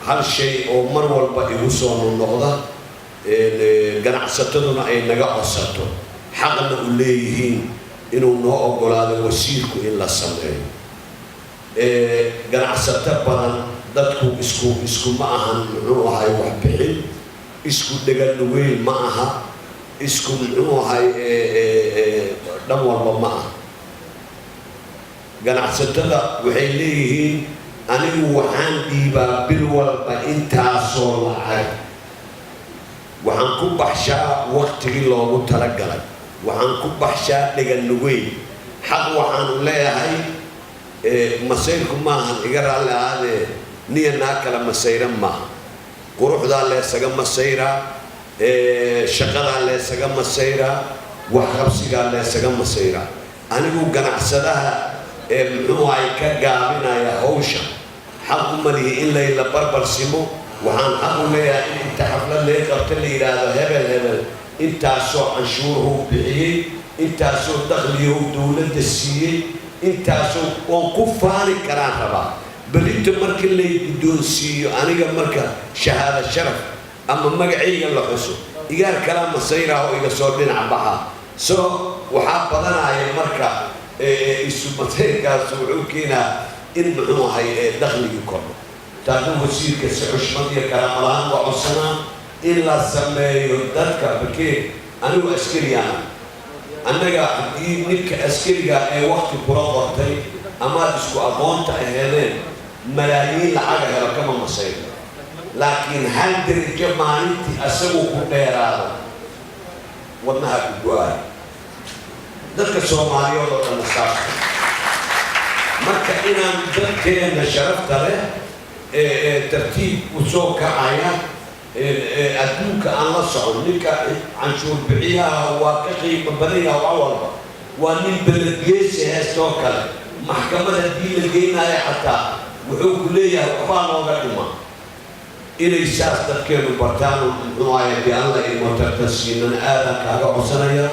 Hal shay oo mar walba igu soo noqnoqda, ganacsataduna ay naga codsato, xaqna u leeyihiin, inuu noo ogolaado wasiirku in la sameeyo. Ganacsato badan, dadku isku ma ahan, muxuu ahay, waxbixin isku dheganugeyn ma aha, isku, muxuu ahay, dhan walba ma aha. Ganacsatada waxay leeyihiin: "Anigu waxaan dhiibaa bil walba intaasoo lacag, waxaan ku baxshaa waqtigii loogu talagalay, waxaan ku baxshaa dheganugeyn. Xaq waxaanu leeyahay." Masayrku maahan, iga raalli ahaadee, niya naa kala masayran maaha. Quruxdaa leesaga masayraa, shaqadaa leesaga masayraa, waxqabsigaa leesaga masayraa. Anigu ganacsadaha ee, muxuu ahay, ka gaabinaya hawsha, xaq u malihi in layla barbar simo. Waxaan xaq u leeyahay in inta xaflad lay qabta la yidhaahdo: "Hebel hebel intaasoo canshuurhuu bixiyey, intaasoo dakhliyahu dowladda siiyey, intaasoo oon ku faani karaan rabaa." Berrinta marka lay guddoonsiiyo aniga marka shahaado sharaf ama magacayga la xuso, igaar kalaa masayraha oo iga soo dhinac baxa. So waxaa badanaya marka isu masayrkaas wuxuu keenaa in, muxuu ahay, dakhligii kordho. Taasna wasiirka si xushmad iyo karaamo lahaan waa codsanaa in la sameeyo. Dadka bakee, anigu askariyaana, annaga haddii ninka askariga ee wakti kula qortay amaad isku aqoonta aheedeen malaayiin lacaga helo, kama masayro. Laakiin hal derajo maalintii asagu ku dheeraado, wadnaha ku go-aay. Dadka Soomaaliyeed oo dhanna saas. Marka inaan dadkeenna sharafta leh ee tartiib u soo kacaya adduunka aan la socon, ninka canshuur bixiyaha waa ka qiimo badan yaha wax walba. Waa nin beledgeesi heestoo kale. Maxkamad haddii la geynayo xataa, wuxuu ku leeyahay waxbaa looga dhima. Inay saas dadkeenu bartaan, muxuu ahay, haddii Alla ilmo tartan siinana, aadaan kaaga codsanaya.